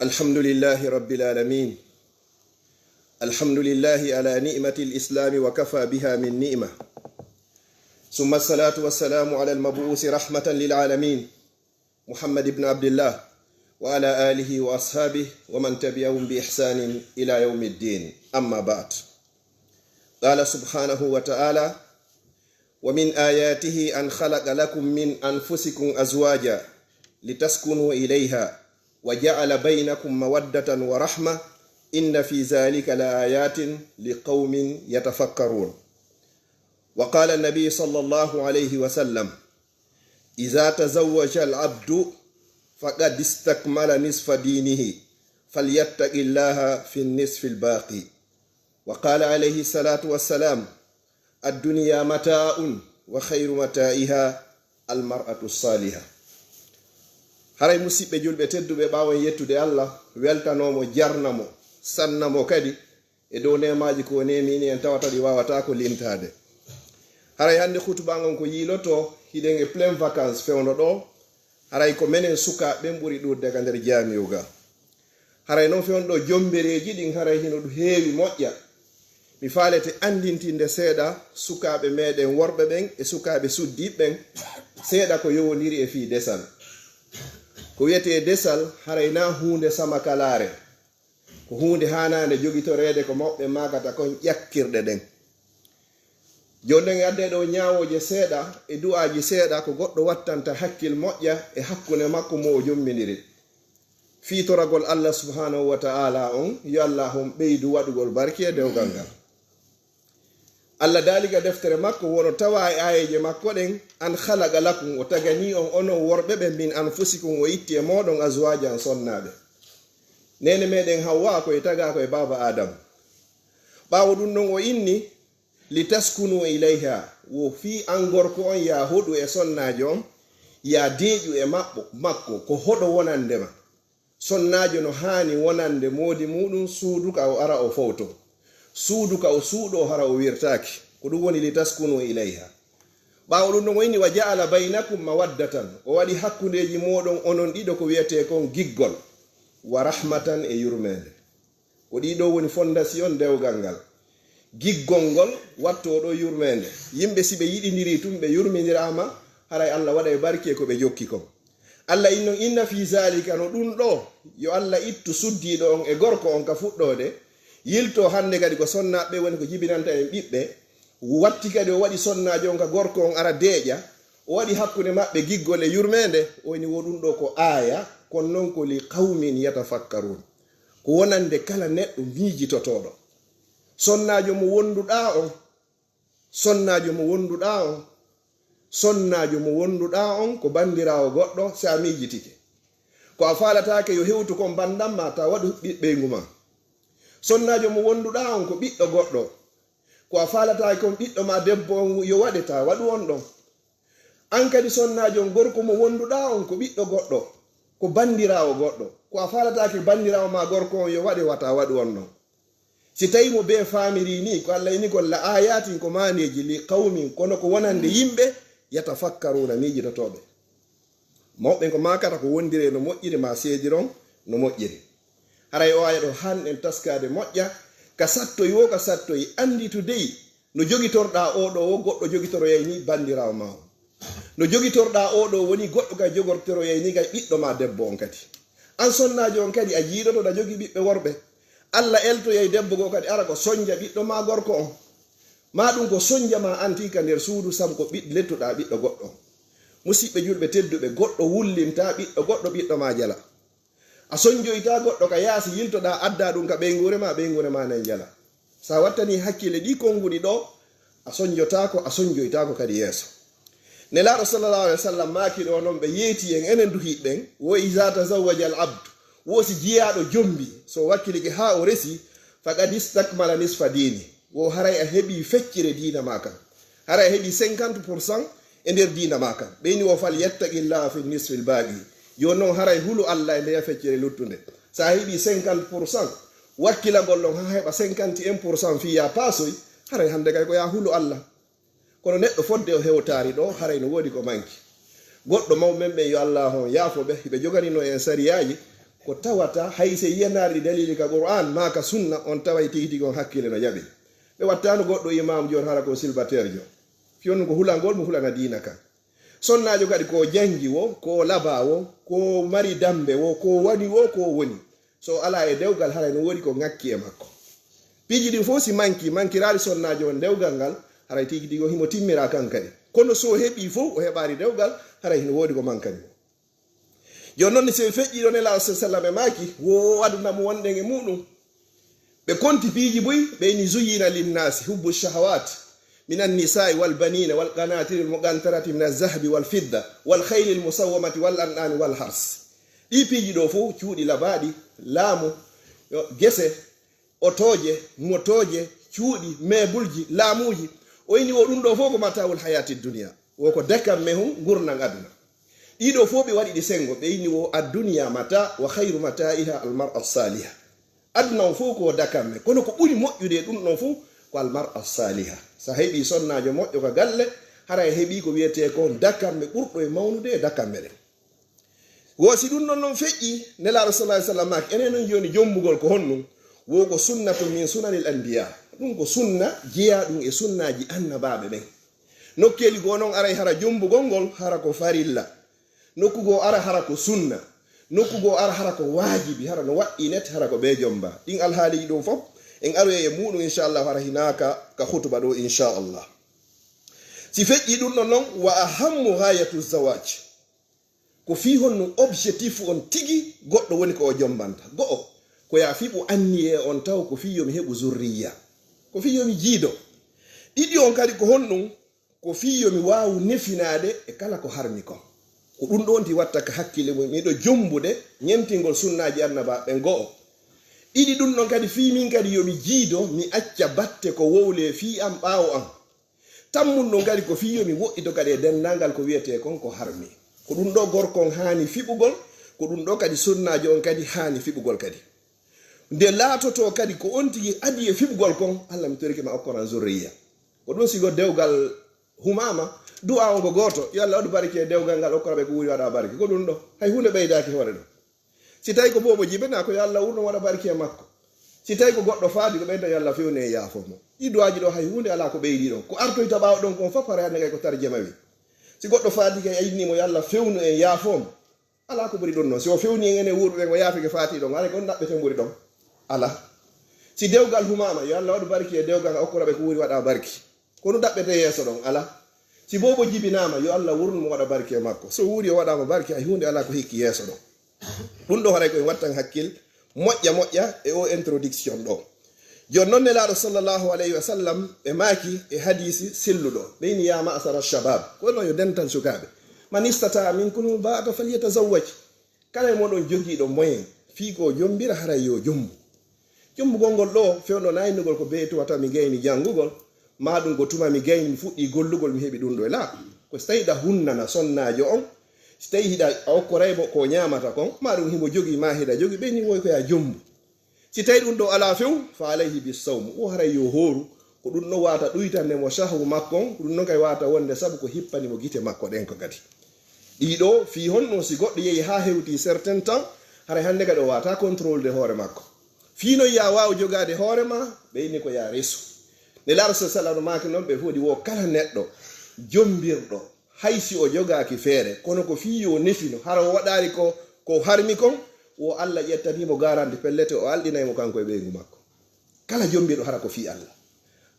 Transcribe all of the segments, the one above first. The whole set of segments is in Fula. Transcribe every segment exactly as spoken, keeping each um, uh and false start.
الحمد لله رب العالمين. الحمد لله على نعمة الإسلام وكفى بها من نعمة. ثم الصلاة والسلام على المبعوث رحمة للعالمين محمد بن عبد الله وعلى آله وأصحابه ومن تبعهم بإحسان إلى يوم الدين. أما بعد. قال سبحانه وتعالى: ومن آياته أن خلق لكم من أنفسكم أزواجا لتسكنوا إليها وجعل بينكم مودة ورحمة إن في ذلك لآيات لقوم يتفكرون. وقال النبي صلى الله عليه وسلم: إذا تزوج العبد فقد استكمل نصف دينه فليتق الله في النصف الباقي. وقال عليه الصلاة والسلام: الدنيا متاع وخير متاعها المرأة الصالحة. Haray, musiɓɓe julɓe tedduɓe, ɓaawo en yettude Allah, weltanoo mo, jarna mo, sanna mo kadi e dow neemaaji ko o neemini en, tawata ɗi waawataa ko lintaade. Haray hannde hutuba ngon ko yiiloto, hiɗen e plein vacances fewndo ɗo. Haray ko menen sukaaɓe ɓen ɓuri ɗuuɗde ka nder jaami'u ga. Haray non fewndo ɗo, jombereeji ɗin haray hino ɗum heewi moƴƴa. Mi faalete anndintinde seeɗa sukaaɓe meɗen worɓe ɓen e sukaaɓe suddiiɓe ɓen seeɗa ko yowondiri e fii desal. Ko wiyetee desal, haray na huunde samakalaare. Ko huunde haanaande jogitoreede ko mawɓe maakata kon ƴakkirɗe ɗen. Jooni non e adde ɗo ñaawooje seeɗa e du'aaji seeɗa ko goɗɗo wattanta hakkil moƴƴa e hakkunde makko mo o jommindiri. Fii toragol Allah subhanahu wa ta'ala on, yo Allah on ɓeydu waɗugol barki e dewgal ngal. Allah daali ka deftere makko, wono tawa e aayeeje makko ɗen: "An khalaqa lakum", o tagani on onon worɓe ɓen, "min anfusikum", o itti e mooɗon, "azwajan", sonnaaɓe. Neene meɗen Hawwa ko e tagaa ko e baaba Adam. Ɓaawo ɗum ɗon o inni: "Litaskunu ilayha", wo fii an gorko on yaa hoɗu e sonnaajo on, yaa deeƴu e maɓɓo, makko, ko hoɗo wonande ma. Sonnaajo no haani wonande moodi muuɗum suudu ka o ara o fowto, suudu ka o suuɗoo hara o wirtaaki. Ko ɗum woni "litaskunu ilayha". Ɓaawo ɗum ɗon o inni: "Wa ja'ala baynakum mawaddatan", o waɗi hakkundeeji mooɗon onon ɗiɗo ko wiyetee kon giggol, "wa rahmatan", e yurmeende. Ko ɗii ɗoo woni fondasiyon dewgal ngal. Giggol ngol wattoo ɗoo yurmeende. Yimɓe si ɓe yiɗindiri tun, ɓe yurmindiraama, haray Allah waɗay barki e ko ɓe jokki kon. Allah inni non: "Inna fi zalika", no ɗum ɗoo, yo Allah ittu suddiiɗo on e gorko on ka fuɗɗoode, yiltoo hannde kadi ko sonnaaɓe woni ko jibinanta en ɓiɓɓe, watti kadi o waɗi sonnaajo on ka gorko on ara deeƴa, o waɗi hakkunde maɓɓe giggol e yurmeende, o inni wo ɗum ɗoo ko aaya, kono non ko "li qawmin yatafakkarun", ko wonande kala neɗɗo miijitotooɗo. Sonnaajo mo wonduɗaa on, sonnaajo mo wonduɗaa on, sonnaajo mo wonduɗaa on ko banndiraawo goɗɗo, si a miijitike. Ko a faalataake yo hewtu kon banndam ma, ta waɗu ɓi-, ɓeyngu ma. Sonnaajo mo wonduɗaa on ko ɓiɗɗo goɗɗo. Ko a faalataake kon ɓiɗɗo ma debbo on yo waɗe, ta waɗu on ɗon. An kadi sonnaajo on gorko mo wonduɗaa on ko ɓiɗɗo goɗɗo, ko banndiraawo goɗɗo. Ko a faalataake banndiraawo ma gorko on yo waɗe, wata waɗu on ɗon. Si tawi mo bee faamiri ni, ko Allah inni kon "la ayatin", ko maaneeji, "li qawmin", kono ko wonande yimɓe, "yatafakkaruna", miijitotooɓe. Mawɓe ko maakata ko wondire no moƴƴiri, ma seediron no moƴƴiri. Haray o aaya ɗo hanɗen taskaade moƴƴa, ka sattoyi wo ka sattoyi, annditudey no jogitorɗaa oo ɗoo wo goɗɗo jogitoroyay ni banndiraawo ma on. No jogitorɗaa oo ɗoo woni goɗɗo kay jogortoroyay ni kay ɓiɗɗo ma debbo on kadi. An sonnaajo on kadi a jiidoto ɗa jogi ɓiɓɓe worɓe. Allah eltoyay debbo goo kadi ara ko sonja ɓiɗɗo ma gorko on. Ma ɗum ko sonja ma an tigi ka nder suudu sabu ko ɓiɗ-, lettuɗaa ɓiɗɗo goɗɗo on. Musiɓɓe julɓe tedduɓe, goɗɗo wullinta ɓiɗɗo goɗɗo ɓiɗɗo ma jala. A sonjoyta goɗɗo ka yaasi, yiltoɗaa addaa ɗum ka ɓeynguure ma, ɓeynguure ma nen jala. Sa wattani hakkille ɗi konnguɗi ɗo, a sonjotaako, a sonjoytaako kadi yeeso. Nelaaɗo sallallahu alaihi wasallam maaki ɗo non, ɓe yeeti en, enen duhiiɓe ɓen, wo iza tazawwaja al abdu, wo si jiyaaɗo jombi, so wakkilike haa o resi, faqad istakmala nisfa diini, wo haray a heɓi feccere diina ma kan. Haray a heɓi cinquante pour cent e nder diina ma kan. Ɓeyni wo fal yattaqillaha fi nisfil baaqi. Jooni non haray hulu Allah e nder feccere luttunde. Sa heɓi cinquante pour cent, wakkilagol ɗon haa heɓa cinquante et un pour cent fii ya paasoy, haray hannde kay ko ya hulu Allah. Kono neɗɗo fodde o hewtaari ɗo, haray no woodi ko manki. Goɗɗo mawɓe men ɓen, yo Allah on yaafo ɓe, hiɓe joganino en sariyaaji, Ko tawata hay si yiyanaali ɗi dalili ka Qur'an maa ka sunna, on taway tigi tigi on hakkille no jaɓi. Ɓe wattaano goɗɗo imaamu jooni hara ko silbateerjo. Fiyonnu ko hulangol mo hulana diina kan. Sonnaajo kadi ko janngi wo, ko labaa wo, ko mari dammbe wo, ko woni wo, ko woni. So alaa e dewgal, haray no woodi ko ŋakki e makko. Piiji ɗin fof si manki, mankiraali sonnaajo on dewgal ngal, haray tigi tigi o himo timmira kan kadi. Kono so heɓii fof, o heɓaali dewgal, haray hino woodi ko mankani mo. Jooni noon, si ɓe feƴƴii ɗo Nelaaɗo sa sallam e maaki, wo aduna mo wonɗen e muɗum. Ɓe konti piiji buy, ɓe ini: "Zuyyina linnasi hubbu shahawat min annisai wal banina wal qanatiri al muqantarati min al zahabi wal fidda wal khayli al musawwamati wal an'ami wal hars." Ɗii piiji ɗo fof, cuuɗi labaaɗi, laamu, yo, gese, otooje, motooje, cuuɗi, meebulji, laamuuji. O ini wo ɗum ɗo fof ko mataawul hayaati dunya. Wo ko dakamme hun ngurndan aduna. Ɗii ɗo fof ɓe waɗi ɗi senngo, ɓe ini wo: "Addunya mata wa khayru mataiha al mar'a saliha." Aduna on fof ko dakamme, kono ko ɓuri moƴƴude e ɗum ɗon fof ko al mar'a saliha. Sa heɓii sonnaajo moƴƴo ka galle, hara a heɓii ko wiyetee kon dakamme ɓurɗo e mawnude e dakamme ɗen. Wo si ɗum ɗon non feƴƴii, Nelaaɗo sallallahu alaihi wasallam maaki, enen non jooni jommbugol ko honɗum? Wo ko sunnatun min sunanil anbiya. Ɗum ko sunna jeyaaɗum e sunnaaji annabaaɓe ɓen. Nokkeeli goo non aray hara jommbugol ngol hara ko farilla. Nokku goo ara hara ko sunna. Nokku goo ara hara ko waajibi, hara no waɗɗii net, hara ko bee jommba. Ɗin alhaaliiji ɗum fof, en aroyay e muɗum, inchallah, hara hinaaka ka hutuba ɗo, inchallah. Si feƴƴii ɗum ɗon non, wa ahammu ghayatu zawaj. Ko fii honɗum objectif on tigi goɗɗo woni ko o jommbanta? Go'o, ko yo a fiɓu anniyee on taw ko fii yo mi heɓu zurriya. Ko fii yo mi jiido. Ɗiɗi on kadi ko honɗum? Ko fii yo mi waawu nefinaade e kala ko harmi kon. Ko ɗum ɗon ti watta ka hakkille mum, miɗo jommbude ñemtingol sunnaaji annabaaɓe ɓen go'o. Ɗiɗi ɗum ɗon kadi fii min kadi yo mi jiido, mi acca batte ko wowlee fii am ɓaawo am. Tammun ɗon kadi ko fii yo mi woɗɗito kadi e denndaangal ko wiyetee kon ko harmi. Ko ɗum ɗo gorko on haani fiɓugol, ko ɗum ɗo kadi sunnaajo on kadi haani fiɓugol kadi. Nde laatotoo kadi ko on tigi adii e fiɓugol kon, Allah mi torike ma okkoran zurriya. Ko ɗum sigo dewgal humaama, du'a on ko gooto, yo Allah waɗu barke e dewgal ngal, okkora ɓe ko wuuri waɗa barke. Ko ɗum ɗo, hay huunde ɓeydaaki hoore ɗo. Si tawi ko boobo jibe na ko yo Allah wurno waɗa barke e makko. Si tawi ko goɗɗo faadi ko ɓeyda yo Allah fewnu e yaafo mo. Ɗi du'aaji ɗo hay huunde alaa ko ɓeydi ɗon. Ko artoyta ɓaawo ɗon kon fof hara hannde kay ko tarjama wi. Si goɗɗo faadi kay a inni mo yo Allah fewnu en yaafo mo. Alaa ko ɓuri ɗum noon. Si o fewni en enen wuurɓe ɓen, o yaafike faati ɗon, aray ko on ɗaɓɓete ɓuri ɗon? Alaa. Si dewgal humaama, yo Allah waɗu barki e dewgal, okkora ɓe ko wuuri waɗa barki. Ko ɗum ɗaɓɓete yeeso ɗon? Alaa. Si boobo jibinaama, yo Allah wurnu mo waɗa barki e makko. So wuuri o waɗaama barki, hay huunde alaa ko hikki yeeso ɗon. Ɗum ɗo haray ko en wattan hakkil, moƴƴa moƴƴa e o introduction ɗo. Jooni noon Nelaaɗo sallallahu alayhi wa sallam ɓe maaki e hadiisi selluɗo, ɓe ini: "Ya ma'asara shabab", ko ɗon yo dental sukaaɓe, "man istata'a minkumul ba'ata falyatazawwaj." Kala e moɗon jogiiɗo moyen fii ko jommbira haray yo jommbu. Jommbugol ngol ɗo fewndo na innugol ko bee tuma taw mi gayni janngugol, maa ɗum ko tuma mi gayni mi fuɗɗii gollugol mi heɓi ɗum ɗo e laa. Ko si tawi hiɗa hunnana sonnaajo on, si tawi hiɗa a okkoray mo ko ñaamata kon, maa ɗum himo jogii maa hiɗa jogii, ɓe ni woy ko ya jommbu. Si tawi ɗum ɗo alaa few, fa alayhi bissawm, o haray yo hooru, ko ɗum ɗo wata ɗuytande mo shahwu makko on, ko ɗum ɗon kay wata wonde sabu ko hippani mo gite makko ɗen ko kadi. Ɗiɗo, fii honno si goɗɗo yehi haa hewti certain temps, haray hannde kadi o wata contrôle de hoore makko. Fii no ya waaw jogaade hoore ma, ɓe inni ko ya resu. Nelaaɗo sa sallam maaki noon, ɓe fodi wo kala neɗɗo jommbirɗo, hay si o jogaaki feere, kono ko fii yo nefino, hara o waɗaali ko, ko harmi kon, wo Allah ƴettanii mo garanti pellete, o alɗinay mo kanko e ɓeyngu makko. Kala jommbirɗo hara ko fii Allah.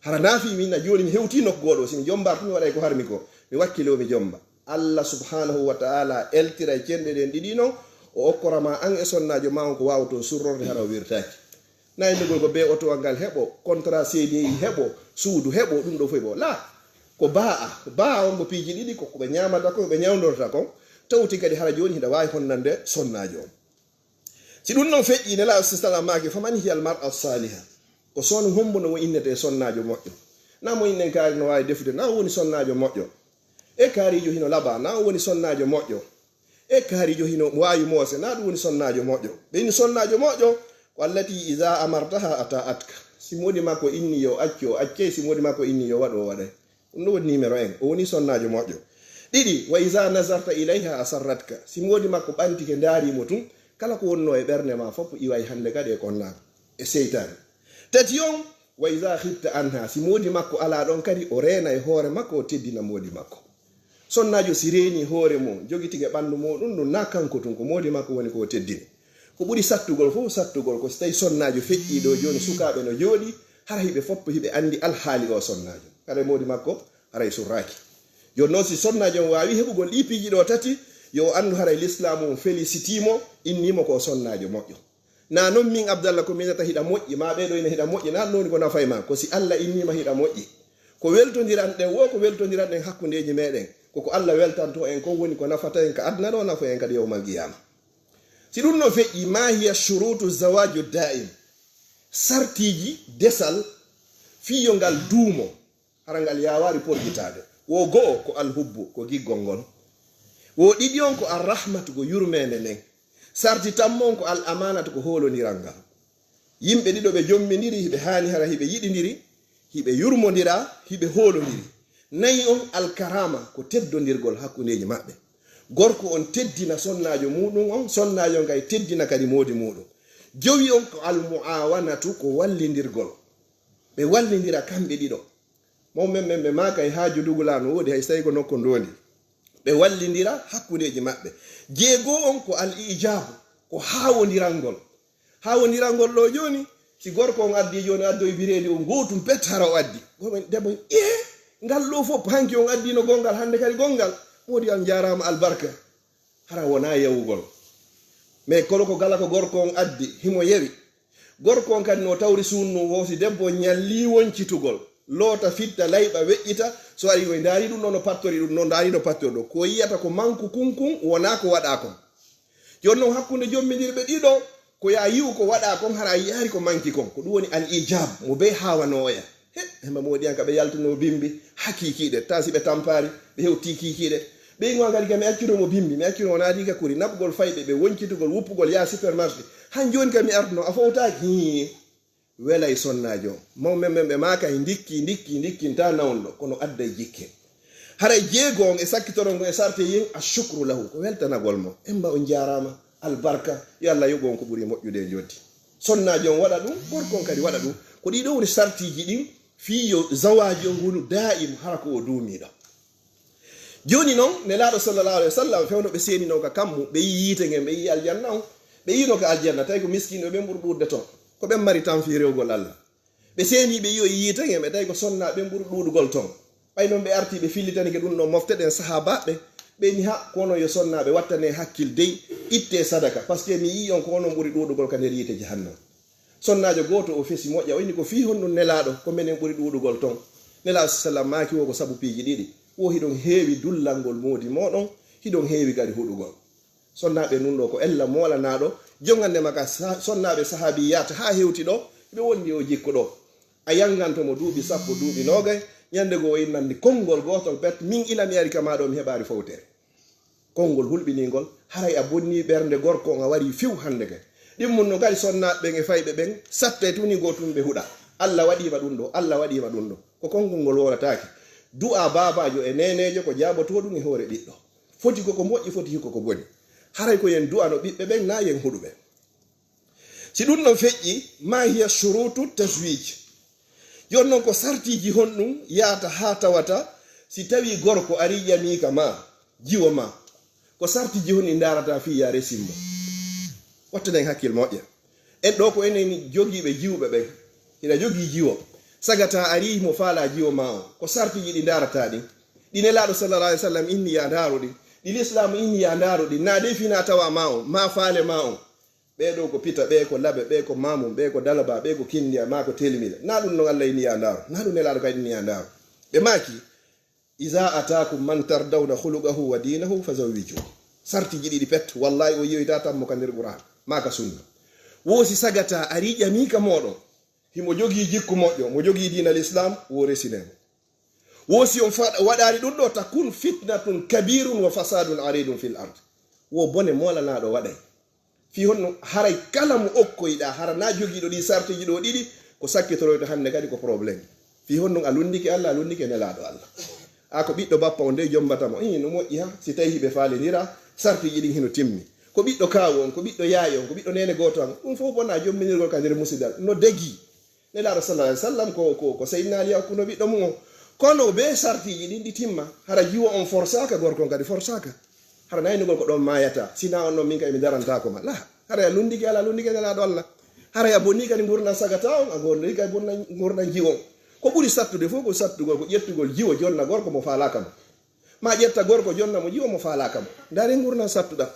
Hara na fii min na jooni mi hewtii nokku goo ɗo, si mi jommbaaka mi waɗay ko harmi ko, mi wakkiloo mi jommba. Allah subhanahu wa ta'ala eltiray cenɗe ɗen ɗiɗi non, o okkora ma an e sonnaajo ma on ko waawaton surrorde hara o wirtaaki. Na innugol ko bee otowal ngal heɓo, contrat C D I heɓo, suudu heɓo, ɗum ɗo fof heɓo. Laa, ko baa, baa on ko piiji ɗiɗi, ko ko ɓe ñaamata kon, ko ɓe ñawndorta kon, tawti kadi hara jooni hiɗa waawi honnande sonnaajo on. Si ɗum non feƴƴii, Nelaaɗo sallallahu alayhi wa sallam maaki, "Faman hiya al mar'a saliha?" Ko sonnaajo hombo no innetee sonnaajo moƴƴo? Na mo inɗen kaari no waawi defude, na woni sonnaajo moƴƴo. E kaariijo hino labaa, na o woni sonnaajo moƴƴo. E kaariijo hino waawi moose, na ɗum woni sonnaajo moƴƴo. Ɓe inni sonnaajo moƴƴo ko allati iza amartaha ata'atka. Si moodi makko inni yo accu, o accay, si moodi makko inni yo waɗu, o waɗay. Ɗum ɗo woni numéro un. O woni sonnaajo moƴƴo. Ɗiɗi, wa iza nazarta ilayha asarratka. Si moodi makko ɓantike ndaari mo tun, Kala ko wonnoo e ɓernde ma fof iway hannde kadi e konnaango e seytaane. Tati on, wa iza khifta anha, si moodi makko alaa ɗon kadi, o reena e hoore makko, o teddina moodi makko. Sonnaajo si reeni hoore mum, jogitike ɓanndu muɗum, ɗum na kanko tun, ko moodi makko woni ko o teddini. Ko ɓuri sattugol fof, sattugol ko si tawi sonnaajo feƴƴii ɗo jooni, sukaaɓe no jooɗii, hara hiɓe fof hiɓe anndi alhaali o sonnaajo. Kadi moodi makko haray surraaki. Jooni noon, si sonnaajo on waawi heɓugol ɗii piiji ɗo tati, yo o anndu haray lislaamu on felisitii mo, innii mo ko o sonnaajo moƴƴo. Na noon min Abdallah ko minata hiɗa moƴƴi, ma ɓee ɗo ina hiɗa moƴƴi, na ɗum woni ko nafay ma, ko si Allah innii ma hiɗa moƴƴi. Ko weltondiranɗen wo, ko weltondiranɗen hakkundeeji meɗen. Ko ko Allah weltanto en kon woni ko nafata en ka aduna ɗo, nafa en kadi yawmal qiyaama. Si ɗum no feƴƴi, ma hiya shurutu zawaju da'im? Sartiiji desal fii yo ngal duumo, hara ngal yaawaari porƴitaade. Wo go'o ko alhubbu, ko giggol ngol. Wo ɗiɗi on ko arrahmatu, ko yurmeende nden. Sarti tammo on ko al amanatu, ko hoolondiral ngal. Yimɓe ɗiɗo ɓe jommindiri, hiɓe haani hara hiɓe yiɗindiri, hiɓe yurmondira, hiɓe hoolondiri. Nayi on alkarama, ko teddondirgol hakkundeeji maɓɓe. Gorko on teddina sonnaajo muɗum on, sonnaajo on kay teddina kadi moodi muɗum. Jowi on ko al muawanatu, ko wallindirgol. Ɓe wallindira kamɓe ɗiɗo. Mawɓe men ɓe maaka e haaju dugulaa no woodi, hay so tawi ko nokko ndoondi. Ɓe wallindira hakkundeeji maɓɓe. Jeego on ko al ijabu, ko haawondirangol. Haawondirangol ɗo jooni, si gorko on addi jooni, addoy bireedi on gootum pet hara o addi. Gooto debbo on, "Ee, ngal ɗo fof hanki on addiino gonngal, hannde kadi gonngal." Moodi am jaaraama albarka. Hara wonaa yawugol. Mais kolo ko gala ko gorko on addi, himo yawi. Gorko on kadi no tawri suunnu wo, si debbo on ñallii woncitugol. Loota, fitta, layɓa, weƴƴita. So ari, o ndaari ɗum ɗo no pattori ɗum, no ndaari no pattori ɗum. Ko yiyata ko manku kun kun, wonaa ko waɗaa kon. Jooni noon, hakkunde jommindirɓe ɗiɗo, ko yaa yi'u ko waɗaa kon, hara a yi'aari ko manki kon. Ko ɗum woni al ijab, mo bee haawanooya. He, hemba moodi an ka ɓe yaltunoo bimbi, hakiikiiɗe. Taa si ɓe tampaari, ɓe hewtii kiikiiɗe. Ɓe ingo an kadi ka mi accuno mo bimbi, mi accuno o naati ka kuri, naɓugol fayɓe, ɓe woncitugol, wuppugol, yaa supermarché. Han jooni ka mi artuno, a fowtaaki? Hii. Welay sonnaajo on. Mawɓe men ɓe maaka e ndikki, ndikki, ndikkinta nawndo, kono adday jikke. Haray jeego on e sakkitorol ngon e sarte yen a shukru lahu, ko weltanagol mo. Emba on jaaraama, albarka, yo Allah yoɓu on ko ɓuri moƴƴude e njotti. Sonnaajo on waɗa ɗum, gorko on kadi waɗa ɗum. Ko ɗii ɗoo woni sartiiji ɗin, fii yo zawaaji on wonu daa'im, hara ko o duumiiɗo. Jooni noon, Nelaaɗo sallallahu alayhi wa sallam, fewndo ɓe seeninoo ka kammu, ɓe yii yiite ngen, ɓe yii aljanna on, ɓe yiino ka aljanna, tawi ko miskiinɓe ɓen ɓuri ɗuuɗde ton. Ko ɓen mari tan fii rewgol Allah. Ɓe seeni ɓe yi'o e yiite ngen, ɓe tawi ko sonnaaɓe ɓen ɓuri ɗuuɗugol ton. Ɓay noon ɓe arti, ɓe fillitanike ɗum ɗo mofte ɗen sahaabaaɓe, ɓe ni, "Ha, kono yo sonnaaɓe wattane hakkil dey, itte sadaka, parce que mi yii on ko onon ɓuri ɗuuɗugol ka nder yiite jahannam." Sonnaajo gooto o fesi moƴƴa, o inni, "Ko fii honɗum Nelaaɗo, ko menen ɓuri ɗuuɗugol ton?" Nelaaɗo sallam maaki, "Wo ko sabu piiji ɗiɗi. Wo hiɗon heewi dullangol moodi mooɗon, hiɗon heewi kadi huɗugol." Sonnaaɓe nun ɗo ko ella moolanaaɗo, jongande maka sa-, sonnaaɓe sahaabiyyaat haa hewti ɗo, ɓe wondi o jikku ɗo. A yanganto mo duuɓi sappo, duuɓi noogay, ñande goo o innandi konngol gootol pet, "Min ila mi ari ka maa ɗo mi heɓaari fowtere." Konngol hulɓiningol, haray a bonni ɓernde gorko on, a wari few hannde kay. Ɗimmun no kadi sonnaaɓe ɓen e fayɓe ɓen, sattay tuni goo tun ɓe huɗa. "Allah waɗiima ɗum ɗo, Allah waɗiima ɗum ɗo." Ko konngol ngol woolataake. Du'a baabaajo e neeneejo ko jaabotoo ɗum e hoore ɓiɗɗo. Foti ko ko moƴƴi, foti hikko ko boni. Haray ko yen du'ano ɓiɓɓe ɓen, naa yen huɗuɓe. Si ɗum ɗon feƴƴi, ma hiya shurutu tazwij? Jooni noon ko sartiiji honɗum yaata haa tawata si tawi gorko ari ƴamii ka ma, jiwo ma? Ko sartiiji honɗi ndaarata fii yaa resimmo? Wattanen hakkil moƴƴa. En ɗo ko enen jogiiɓe jiwɓe ɓen. Hiɗa jogii jiwo. Sagata ari mo faalaa jiwo ma on. Ko sartiiji ɗi ndaarata ɗin. Ɗi Nelaaɗo sallallahu alaihi wasallam inni yaa ndaaru ɗin. Ɗi Lislaamu inni yaa ndaaru ɗin. Naa dey fii naa tawa ma on, maa faale ma on. Ɓee ɗoo ko Pita, ɓee ko Labe, ɓee ko Mamum, ɓee ko Dalaba, ɓee ko Kindiya, maa ko Telimila. Naa ɗum non Allah inni yaa ndaaru. Naa ɗum Nelaaɗo kadi inni yaa ndaaru. Ɓe maaki, "Iza ataakum man tardawna khuluqahu wa dinahu fazawwijuhu." Sartiiji ɗiɗi pet, wallahi o yiyoyta tammo ka nder Qur'an, maa ka sunna. Wo si sagata ari ƴamii ka mooɗon, himo jogii jikku moƴƴo, mo jogii diina Lislaam, wo resine mo. Wo si on fa-, waɗaali ɗum ɗo, takun fitnatun kabirun wa fasadun aridun fil ard. Wo bone moolanaaɗo waɗay. Fii honno haray kala mo okkoyɗaa, hara naa jogiiɗo ɗii sartiiji ɗo ɗiɗi, ko sakkitoroyta hannde kadi ko problème. Fii honno a lunndike Allah, a lunndike Nelaaɗo Allah. A ko ɓiɗɗo bappa on dey jombata mo, ii, no moƴƴi ha, si tawi hiɓe faalindira, sartiiji ɗin hino timmi. Ko ɓiɗɗo kaawu on, ko ɓiɗɗo yaayo on, ko ɓiɗɗo neene gooto an, ɗum fof wonaa jomminirgol ka nder musidal. No degii. Nelaaɗo sallallahu alaihi wasallam ko, ko, ko Seydina Ali hakkuno ɓiɗɗo mum on. Kono bee sartiiji ɗin ɗi timma. Hara jiwo on forsaaka, gorko on kadi forsaaka. Hara naynugol ko ɗon maayata. Sinaa on non min kadi mi darantaako ma. La. Hara a lunndike Alla, a lunndike Nelaaɗo Alla. Hara a bonii kadi ngurndan sagata on, a bonii kadi ngurndan, ngurndan jiwo on. Ko ɓuri sattude fof ko sattugol, ko ƴettugol jiwo jonna gorko mo faalaaka mo. Ma ƴetta gorko jonna mo jiwo mo faalaaka mo. Ndaaree ngurndan sattuɗan.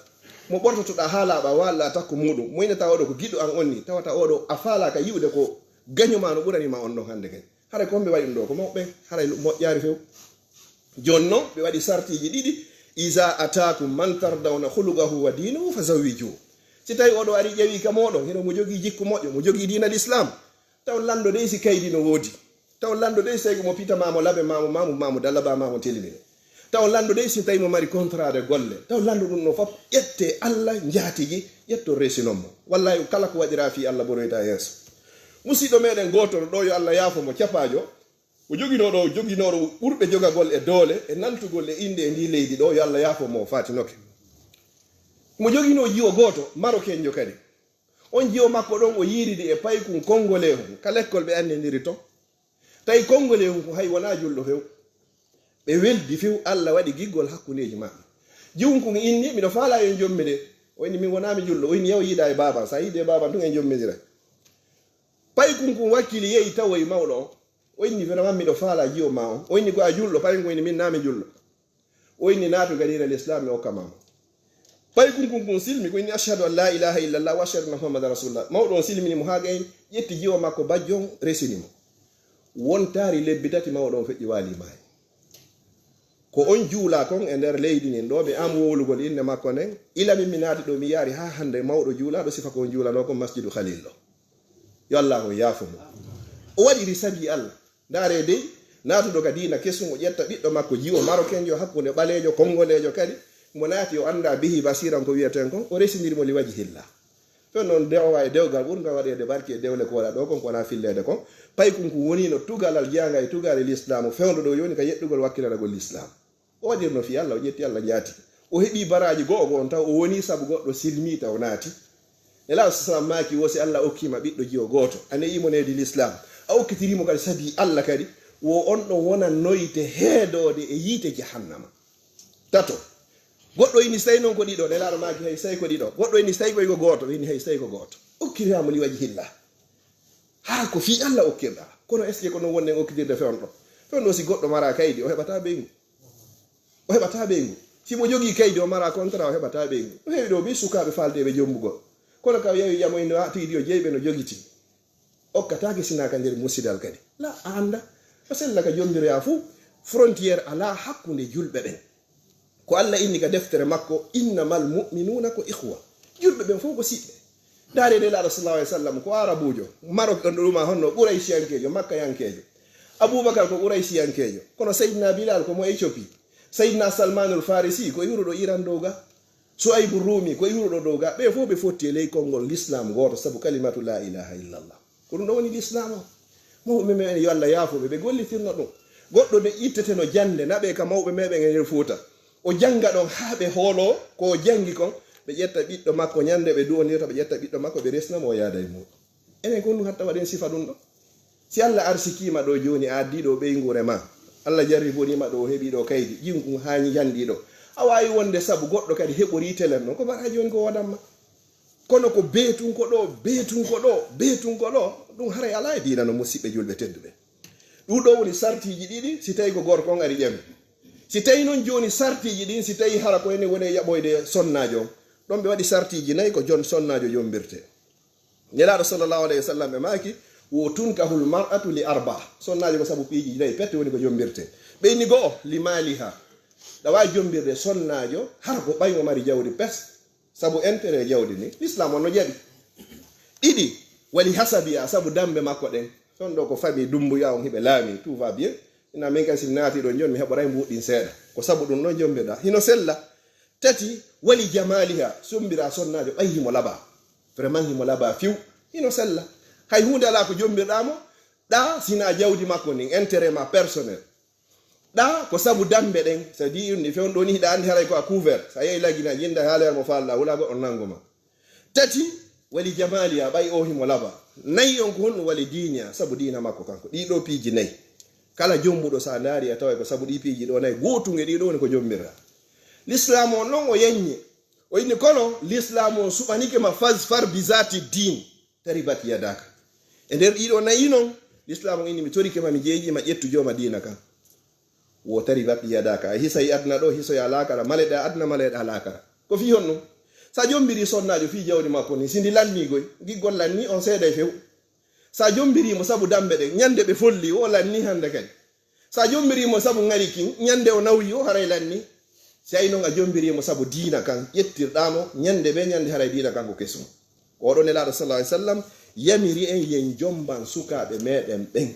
Mo ɓortotoɗaa haa laaɓa, waalla takko muuɗum. Mo inata oɗo ko giɗo an on ni, tawata oɗo a faalaaka yi'ude ko gaño ma no ɓurani ma on ɗon hannde kadi. Haray ko homɓe waɗi ɗum ɗo? Ko mawɓe, haray lu-, moƴƴaari few. Jooni non, ɓe waɗi sartiiji ɗiɗi, "Iza ataakum man tardawna khuluqahu wa dinahu fazawwijuhu." Si tawi oɗo ari ƴeewi ka mooɗon, hino mo jogii jikku moƴƴo, mo jogii diina Lislaam, taw lanndo dey si kaydi no woodi. Taw lanndo dey si tawi ko mo pita maa mo labe maa mo maamu maa mo dalaba maa mo telimino. Taw lanndo dey si tawi mo mari contrat de golle. Taw lanndo ɗum no fof ƴette Alla njaatigi, ƴetto resinon mo. Wallahi kala ko waɗiraa fii Alla boroyta yeeso. Musiɗɗo meɗen gooto ɗo yo Alla yaafo mo capaajo, o joginooɗo, joginooɗo ɓurɓe jogagol e doole, e nantugol e innde e ndii leydi ɗo, yo Alla yaafo mo o faatinoke. Mo joginoo jiwo gooto, marokenjo kadi. On jiwo makko ɗon o yiiridi e paykun konngoleehun, ka lekkol ɓe anndindiri ton. Tawi konngoleehun kun hay wonaa julɗo few. Ɓe weldi few, Alla waɗi giggol hakkundeeji maɓɓe. Jiwun kun inni, "Miɗo faalaa yo on jommi de." O inni, "Min wonaa mi julɗo." O inni, "Yaw yiida e baaban, so a yiidi e baaban tun en jommindiray." Paykun kun wakkili yehi tawoyi mawɗo on. O inni, "Vraiment miɗo faalaa jiwo maa on." O inni, "Ko a julɗo?" Paykun kun inni, "Min naa mi julɗo." O inni, "Naatu gariira Lislaam, mi okka maa mo." Paykun kun kun silmi, ko inni, "Ashhadu an laa ilaaha illallah wa ashhadu anna Muhammadan rasulullah." Mawɗo on silmini mo haa gayni, ƴetti jiwo makko bajjo on, resini mo. Wontaari lebbi tati mawɗo on feƴƴi waali maayi. Ko on juulaa kon e nder leydi ndin ɗo, mi am wowlugol innde makko nden, ila min mi naati ɗo, mi yaari haa hannde mawɗo juulaaɗo sifa ko on juulanoo kon Masjidu Khalil ɗo. Yo Allaahu yaafo mo. O waɗiri sabi Alla. Ndaaree dey, naatuɗo ka diina kesun, o ƴetta ɓiɗɗo makko jiwo marokenjo, hakkunde ɓaleejo, konngoleejo kadi, mo naati o anndaa bihi basiran ko wiyeten kon, o resindiri mo li wajhillah. Ɗon noon, dewwa e dewgal ɓurngal waɗeede barke e dewle ko waɗa ɗo kon, ko wonaa filleede kon. Paykun kun woni no tugalal jeyaanga e tugaale Lislaamu, fewndo ɗo yoni ka yeɗɗugol wakkilanagol Lislaamu. O waɗirno fii Alla, o ƴetti Alla njaati. O heɓi baraaji go'o go'o on taw o woni sabu goɗɗo silmii taw naati. Nelaaɗo sa sallam maaki wo si Alla okkii ma ɓiɗɗo jiwo gooto, a ne'ii mo needi Lislaam, a okkitirii mo kadi sabii Alla kadi, wo on ɗon wonannoyte heedoode e yiite jahannama. Tato, goɗɗo inni si tawi non ko ɗiɗo, Nelaaɗo maaki hay si tawi ko ɗiɗo. Goɗɗo inni si tawi koy ko gooto, o inni hay si tawi ko gooto. Okkiraa mo li wajhillah. Haa ko fii Alla okkirɗaa. Kono est-ce que ko non wonnen okkitirde fewndo? Fewndo si goɗɗo maraa kaydi, o heɓataa ɓeyngu. O heɓataa ɓeyngu. Si mo jogii kaydi, o maraa contrat, o heɓataa ɓeyngu. No heewi ɗo ɓe sukaaɓe faaldeeɓe jombugol. Kono ka yewi ƴamoyno, a, tigi ɗi o jeyi ɓe no jogiti. Okkataake sinaa ka nder musidal kadi. La, a annda. Ko sella ka jombiroyaa fuu, frontière alaa hakkunde julɓe ɓen. Ko Alla inni ka deftere makko, "Innamal mu'minuuna ko ikhwa." Julɓe ɓen fof ko siɓɓe. Ndaaree Nelaaɗo sallallahu alaihi wasallam ko Arabuujo. Marok ɗon ɗuma honno Quraysiyankeejo, Makkayankeejo. Abubakar ko Quraysiyankeejo. Kono Seydina Bilal ko mo Ethiopie. Seydina Salmanul Farisi ko iwruɗo Iran dow ga. Suaybu Rumi ko iwruɗo dow ga. Ɓe fof ɓe fotti e ley konngol Lislaam gooto sabu kalimatu la ilaha illallah. Ko ɗum ɗo woni Lislaam o. Mawɓe meɗen yo Alla yaafo ɓe, ɓe gollitirno ɗum. Goɗɗo de itteteno jannde, naɓe ka mawɓe meɗen e nder Fuuta. O jannga ɗon haa ɓe hooloo ko o janngi kon, ɓe ƴetta ɓiɗɗo makko ñannde ɓe duwondirta, ɓe ƴetta ɓiɗɗo makko ɓe resna mo o yaada e muuɗum. Enen kon ɗum hatta waɗen sifa ɗum ɗo. Si Alla arsikiima ɗo jooni a addii ɗo ɓeynguure ma, Alla jarriboniima ɗo o heɓii ɗo kaydi, jiwun kun haañi janɗii ɗo. A waawi wonde sabu goɗɗo kadi heɓorii telen non, ko mbaɗaa jooni ko woodamma. Kono ko beetunko ɗo, beetunko ɗo, beetunko ɗo, ɗum haray alaa e diina no musiɓɓe julɓe tedduɓe. Ɗum ɗo woni sartiiji ɗiɗi, si tawi ko gorko on ari ƴami. Si tawi non jooni sartiiji ɗin, si tawi hara ko ene woni e yaɓoyde sonnaajo on, ɗon ɓe waɗi sartiiji nayi ko jon sonnaajo jombirte. Nelaaɗo sallallahu alayhi wa sallam ɓe maaki, wo tunkahul mar'atu li arba. Sonnaajo ko sabu piiji nayi pette woni ko jombirte. Ɓe inni go'o, li maaliha. Ɗa waawi jombirde sonnaajo, hara ko ɓay mo mari jawdi pes. Sabu intérêt jawdi ni, l'islam on no jaɓi. Ɗiɗi, wali hasabiya, sabu dambe makko ɗen. Ton ɗo ko famille Dumbuya on hiɓe laami, tout va bien. Ina min kay si mi naati ɗo jooni, mi heɓoray mbuuɗin seeɗa. Ko sabu ɗum ɗon jombirɗa. Hino sella. Tati, wali jamaliha, sombira sonnaajo, ɓay himo laba. Vraiment himo laba fiw. Hino sella. Hay huunde alaa ko jombirɗa mo, ɗa sina jawdi makko ndin, intérêt ma personnel. Ɗa ko sabu dambe ɗen, so di ɗum ɗi fewndo ni, hiɗa anndi haray ko a couvert. So a yehi lagina, jinda haaler mo faalɗa, wula goɗɗo nangu ma. Tati, wali jamaliya, ɓay o himo laba. Nayi on ko honɗum? Wali diniya, sabu diina makko kanko. Ɗii ɗoo piiji nayi. Kala jombuɗo, so a ndaari, a taway ko sabu ɗii piiji ɗoo nayi. Gootun e ɗii ɗoo woni ko jombirɗa. Lislaamu on non o yaññi. O inni kono lislaamu on suɓanike ma, fazfar bi zati din, taribat yadaka. E nder ɗii ɗoo nayi non, lislaamu on inni mi torike ma, mi jeeƴi ma, ƴettu jooma diina kan. Wo taribat yadaka. A hisay aduna ɗoo, hisoya laakara, maleɗa aduna, maleɗa laakara. Ko fii honɗum? Sa jombiri sonnaajo fii jawdi makko ni, si ndi lanni goy, giggol lanni, on seeday few. Sa jombiri mo sabu dambe ɗen, ñande ɓe folli, o lanni hande kadi. Sa jombiri mo sabu ŋari kin, ñande o nawyi, o haray lanni. Si ay non a jombiri mo sabu diina kan, ƴettirɗa mo, ñande be ñande haray diina kan ko kesum. Ko oɗon Nelaaɗo sallallahu alaihi wasallam yamiri en yen jomban sukaaɓe meɗen ɓen.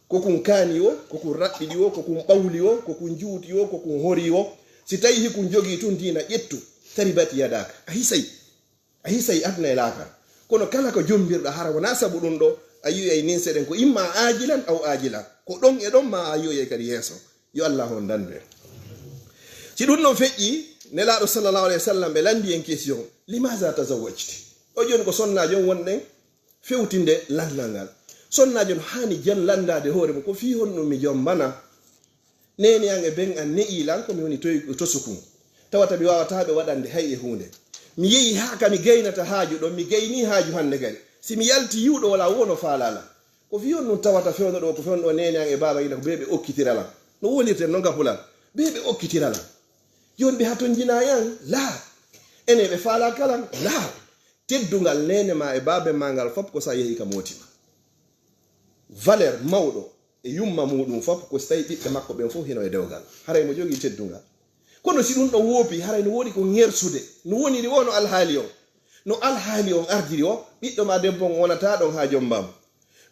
Ko kun kaani wo, ko kun raɓɓiɗi wo, ko kun ɓawli wo, ko kun juuti wo, ko kun hori wo. Si tawi hikun jogii tun diina, ƴettu, taribat yadaka. A hisay. A hisay aduna e laakara. Kono kala ko jombirɗa, hara wonaa sabu ɗum ɗo, a yi'oyay ninse ɗen ko imma aajilan aw aajilan. Ko ɗon e ɗon ma a yi'oyay kadi yeeso. Yo Allah on dandu en. Si ɗum ɗon feƴƴi, Nelaaɗo sallallahu alaihi wasallam ɓe landi en question, "Limaza tazawwajti?" O joni ko sonnaajo on wonɗen fewtinde landal ngal. Sonnaajo no haani jan landaade hoore mum, ko fii honɗum mi jombana? Neene an e ben an ne'i lan ko mi woni toy-, tosukun. Tawata mi waawataa ɓe waɗande hay e huunde. Mi yehi haa ka mi gaynata haaju ɗon, mi gaynii haaju hande kadi. Si mi yalti yi'uɗo wala wono faala lan. Ko fii honɗum tawata fewndo ɗo, ko fewndo ɗo neene an e baaba ina ko bee ɓe okkitira lan. No wolirten non ka pulal. Bee ɓe okkitira lan. Jooni ɓe hatonjinaa yan? Laa. Ene ɓe faalaa kalan? Laa. Teddungal neene ma e baabe ma ngal fop ko sa yehi ka mooti ma. Valeur mawɗo e yumma muɗum fop ko so tawi ɓiɓɓe makko ɓen fof hino e dewgal. Haray mo jogii teddungal. Kono si ɗum ɗon woopi, haray no woodi ko ŋersude. No woniri wo no alhaali on. No alhaali on ardiri o, ɓiɗɗo ma debbo on wonataa ɗon haa jomba mo.